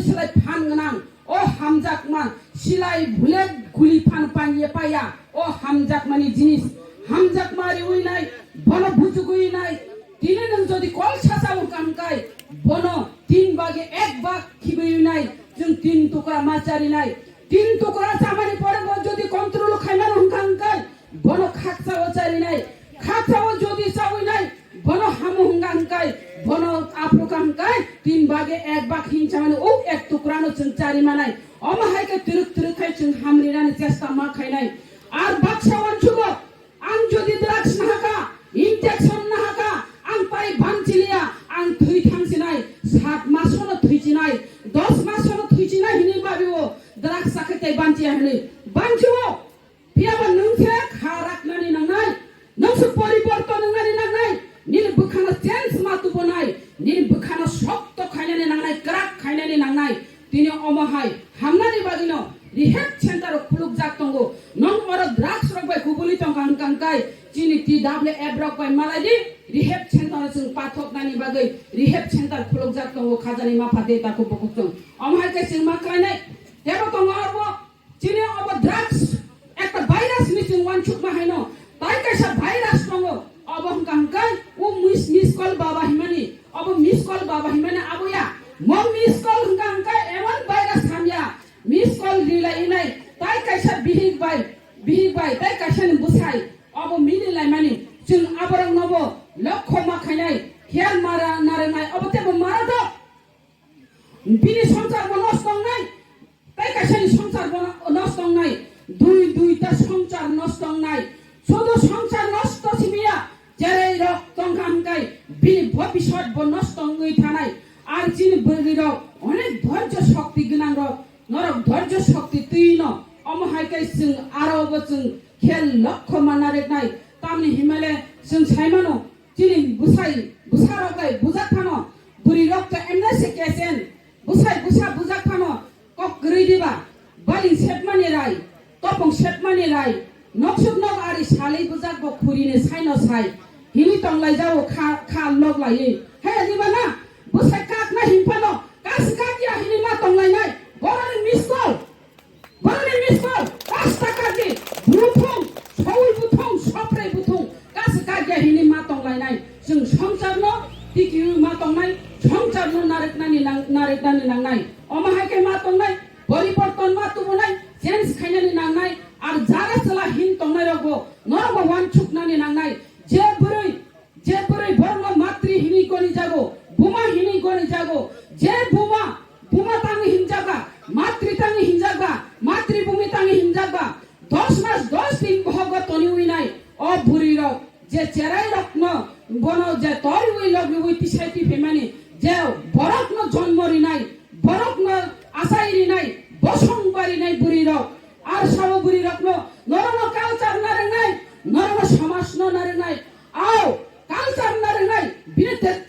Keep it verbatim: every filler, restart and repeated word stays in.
Silai phan gwnang, o hamjakma, silai bullet guli phan panye paya, o hamjakmani jinis, hamjakma riwi nai, bono bujugwi nai, tini nwng jodi kol sasa wngkha hwnkhe, bono tin bage ek bag khibiwi nai, chwng tin tukra ma chari nai, tin tukra chamani pore bo jodi control khaimano hwnkha hwnkhe, bono khakchao charinai, khakchao jodi chawi nai, bono hamu hwnga hwnkhe, bono aphru kha hwnkhe, tin bage ek bag hinsamani o ek tukrano chwng chari manai. Omo hai khe twrwk twrwk khai chwng hamrinani chesta ma khainai. Ar baksa uansugo, ang jodi drugs nahaka, injection nahaka, ang tai banchiliya, ang thwi thangsinai, sat masono thwichinai, dos masono thwichinai hinwi babio drugs chakhe tai banchiya hinwi. Banchiwo. Phiyaba nwng se kha raknani nangnai, nwng se poriborton wngnani nangnai, nini bwkhano change ma tubunai, nini bwkhano sokto khainani nangnai, kwrak khainani nangnai. Tini omo hai hamnani bagwino rehab center rok khulukjak tongo. Nwng oro drugs rok bai kubuli tongkha hwnkha hwnkhe chini T W F rok bai malai di, rehab center o chwng pathoknani bagwi rehab center khulukjak tongo, khajani mapha de takhuk bukhuk chwng. Omo hai khe chwng ma khlainai, tebo tongo abo. Chini obo drugs ekta virus ni chwng uansukma haino. Tai kaisa virus tongo. Obo hwnkha hwnkhe o miss, miss call baba himani. Obo miss call baba himani abo ya. Mo miss call hwnkha hwnkhe emon virus hamya. Miss call rilai inai. Tai kaisa bihik bai, bihik bai, tai kaisa ni bwsai. Obo mili laimani. Chwng aborok nobo lokho ma khainai. Khiyal mara narwknai. Obo tebo mara do. Bini songsar bo nosto wngnai, tei kaisani songsar bo nosto wngnai, dui duita songsar nosto wngnai. Sudu songsar nosto simiya, cherai rok tongkha hwnkhe bini bhobishyot bo nosto wngwi thanai. Ar chini bwrwi rok onek dhorjo shokti gwnang rok, norok dhorjo shokti twi no, omo hai khe chwng aro bo chwng khel lokho manna reknai. Tamni himale chwng saimano, chini bwsai, bwsarok bai bujak phano, bwrwi rok to M N C case en, bwsai bwsa bujak phano, kok kwrwi diba, baling sepmani rai, topong sepmani rai, noksuk nok ari salwi bujak bo khuri ni sai no sai, hini tong lai jao kha, kha lok laiwi, haya diba na, bwsai kak na him phano, kas kak ya hini ma tong lai nai, borok ni miss call. Borokni miss call, pasta kagi, buthung, sawi buthung, sopre buthung, kas kagya hini ma tonglainai. Chwng songsarno tikiwi ma tongnai, songsarno nariknani nang-, nariknani nangnai. Omo hai khe ma tongnai, poriborton ma tubunai, change khainani nangnai, ar jara chwla hin tongnai rokbo, norokbo uansuknani nangnai. Je bwrwi Je bwrwi borokno matri hinwi goni jago, buma hinwi goni jago, je buma, buma tangwi hinjakba, matri tangwi hinjakba, matri bumi tangwi hinjakba, dos mas dos din bohogo toniwi nai, o bwrwi rok je cherai rokno bono je toriwi logiwi tisai tiphaimani, je borokno jonmo rinai, borokno achai rinai, bosong barinai bwrwi rok, ar sabo bwrwi rokno norokno culture narwknai, norokno somajno narwknai, Ao, culture narwknai, bini te-,